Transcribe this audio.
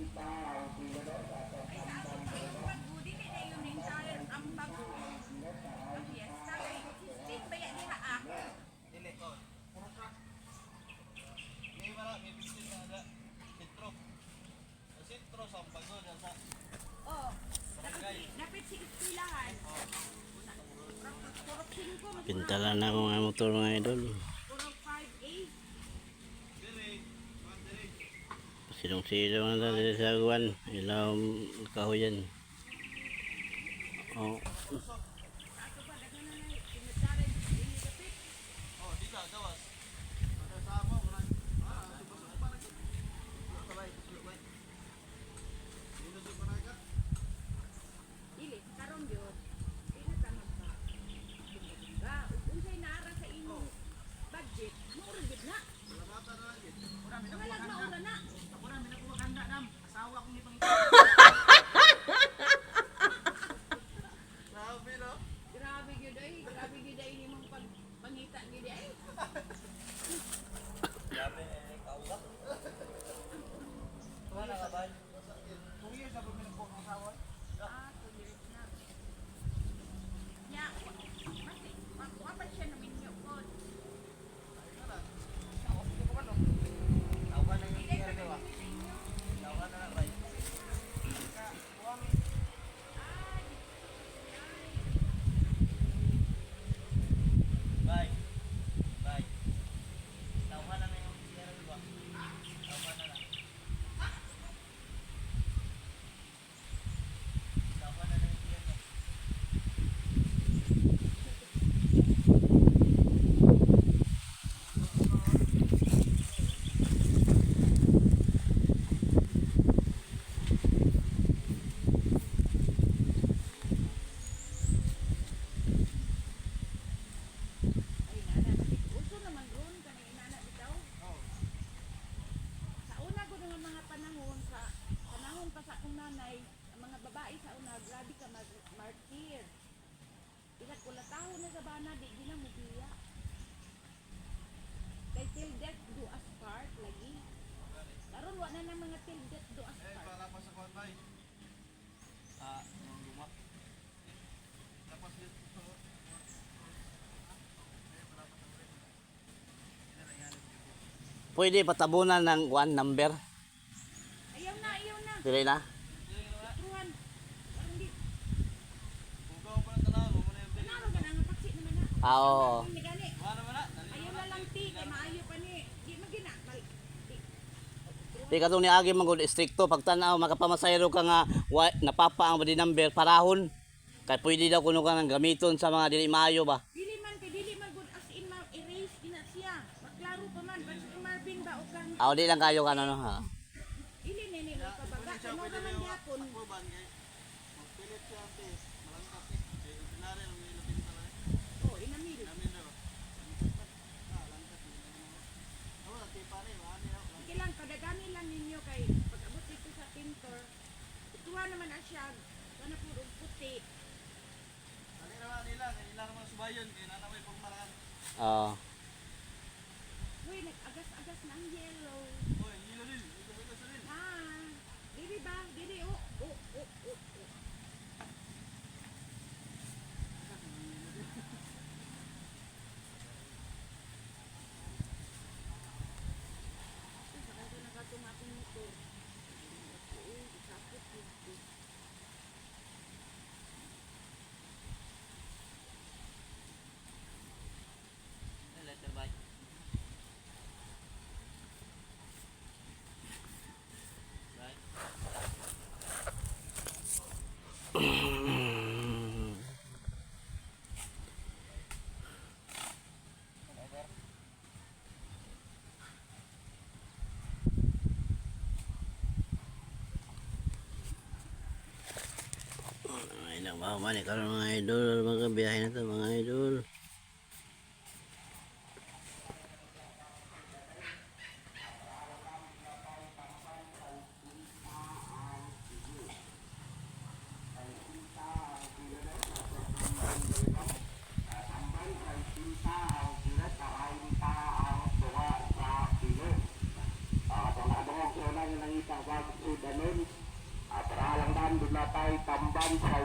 Ay, sa ato pa yung pag dili na yung entire ang pag fiesta kay 16 ba ya diha ah? Dili. Puro truck. May mara, may 15 na ada. Sentro. Sa sentro sa Pagod sa Oh. barangay. Dapat si eskwelahan. Purok 5. Pintala na ako nga motor, mga idol. Purok 5A. Dire, mga dire. Silong-silong na dito sa guwan. Ilaw kahuyan. Oh. Sa ato pa daghan na na inventory dili dapit. Oh, di ka gawas. Sa amo mura. Ah, subasok pa lagi. Sabay, sabay. Dino sa barangay. Dili karon gyud. Di na ta magpa. Ba, ug unsay naara sa imong budget, mao ra gyud na. Salamatan na lang. Walang maura na. Ako na, may nakuha kanda, dam. Asawa akong ipangita. Grabe no. Grabe gyud ay, grabe gyud ay nimong pag pangita gyud ay. Grabe eh kaula. Wala ka ba? 2 years na po may nakuha kang asawa. Ah, 2 years na. Nya, mas wa pa siya na minyo pod. Tawa na yung Dili tiyar pa ba? sa inyo. Tawa na lang bay. Bye. Bye. Tawa na na yung tiyar ba? Tawa na lang. Tawa na na yung tiyar ba? Ay, nana, uso naman ron kanang inana bitaw. Sa una ko nga mga panahon, sa panahon pa sa akong nanay, ang mga babae sa una, grabe ka mag martyr. Bisag kulatahon na sa bana, di gina mo biya. Kay till death do us part lagi. Karon wa na nang mga till death do us Eh, part. para pa sa kuwan bay. Ah, yung luma. Tapos dito. Pwede patabunan ng one number. Ayaw na, ayaw na. Dili na. Truhan. Parang di. Bugaw pa ng tanaw, mo na yung bili. Ano ka na nga paksi naman na. Ah, oo. Hindi gani. Wala naman na. Dali Ayaw na lang ti, kay maayo pa ni. Di magina. Mal, di. Di katong niagi man gud strikto pag tan-aw makapamasayro ka nga wa, napapa ang body number parahon. Kay pwede daw kuno ka nang gamiton sa mga dili maayo ba. Dili man kay dili man good as in ma erase gina siya. Maklaro pa man basta Marvin ba o kang Ah, di lang kayo kano no ha. dili nini mo pabaga. Siya Kano pwede naman yung gyapon. takbuban kay magpilit siya ante. Malangkat eh. Kay ordinary ang ilapin talaga. Oh, inamil. Namin daw. Ah, langkat. Oh, ti pare, wala na. Sige lang kadagani lang ninyo kay pag abot dito sa pintor. Ituwa naman na siya. Kana puro puti. Dali naman nila, kay ila naman subayon kay nana may pagmarahan. Oo. Uy, nag-agas-agas na ang yellow. Oy, hilo din. Ito ito sa din. Ha. Dili ba? Dili oh. Oh, oh, oh, oh. Ay, saka ko nakatong akong motor. Uy, sakit dito. Letter bye. Bye. Ay lang ba man karon, mga idol, mga biyahe na to, mga idol. Tawag Sudanon. Para lang dam, doon na tayo tamban sa